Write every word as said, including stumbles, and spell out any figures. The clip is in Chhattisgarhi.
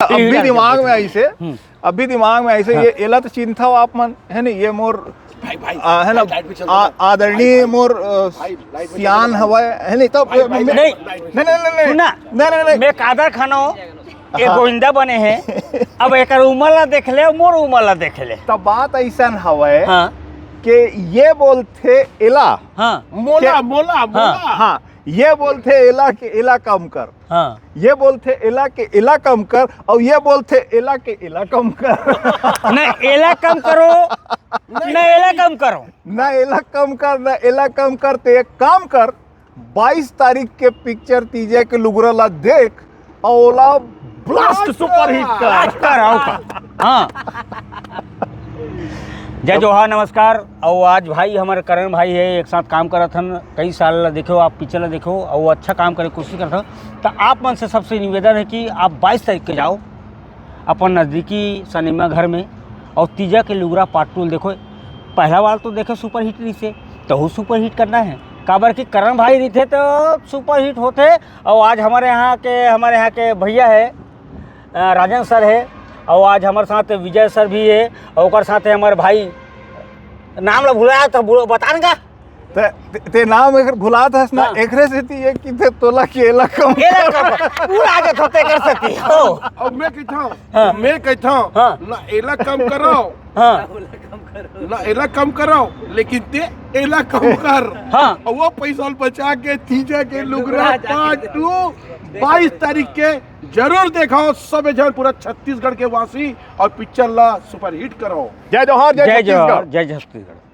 अभी दिमाग में आइसे, हम्म। अभी दिमाग में आइसे, हाँ। ये एला तो चिंता हो आप मन, है नहीं? ये मोर, भाई, भाई, आ, है ना, भाई, light पे चल आ, रहा है। आदरणीय भाई, भाई, मोर, अ, भाई, light पे चल रहा है। सियान हवय, है नहीं? तब भाई, भाई, मैं, नहीं। Light पे नहीं, नहीं, नहीं, नहीं। सुना, नहीं, नहीं, नहीं। मैं कादर खाना हो, ये हाँ। गोविंदा बने हैं। अब एकर उमर ला देख ले, मोर उमर ला देख ले। तब बात ऐसन हवय हाँ। कि ये बोलथे एला। हाँ। मोला, के-, मोला, हाँ। मोला। हाँ, ये बोलथे एला कि एला कम कर। हाँ। ये बोलथे एला के एला कम कर, और ये बोलथे एला के एला कम कर। नहीं, एला कम करो, नहीं, एला कम करो। ना एला कम कर, ना एला कम कर, ते एक काम कर, बाईस तारीख के पिक्चर तीजा के लुगरा ला देख, और ओला blast superhit कर। Blast कर, आओ का। हाँ। जय जोहार, नमस्कार। और आज भाई, हमारे करण भाई है, एक साथ काम करत हन, कई साल ला देखो, आप पिक्चर ला देखो, और वो अच्छा काम करे कोशिश करत हन। तो आप मन से सबसे निवेदन है कि आप बाईस तारीख के जाओ अपन नज़दीकी सिनेमा घर में, और तीजा के लुगरा पार्ट टू देखो। पहला वाला तो देखो, superhit रहिसे, तहू superhit करना है, काबर कि करण भाई रहिथे तो superhit होथे। और आज हमारे यहाँ के, हमारे यहाँ के भैया है, अ, राजन सर है, और आज हमारे साथ विजय सर भी है, और ओकर साथ है हमारे भाई, नाम ला भुलाया तो भुला-, बता न का? ते, ते, ते नाम एकर भुलात हस ना, हाँ। एकरे सेती ये कि ते तोला के एला कम एला कम, पूरा आगे तो तेकर सेती, हो। अब मैं कहता हूँ, हाँ। मैं कहता हूँ, हाँ। ना एला कम करो, हाँ। ना एला कम करो, लेकिन ते एला कम कर। हाँ। और वो पैसा बचा के तीजा के लुगरा लुगरा जाके पार्ट टू बाईस तारीख के जरूर देखो, सब जन, पूरा छत्तीसगढ़ के वासी, और पिक्चर ला superhit करो। जय जोहार, जय जय जोहार, छत्तीसगढ़। जय छत्तीसगढ़।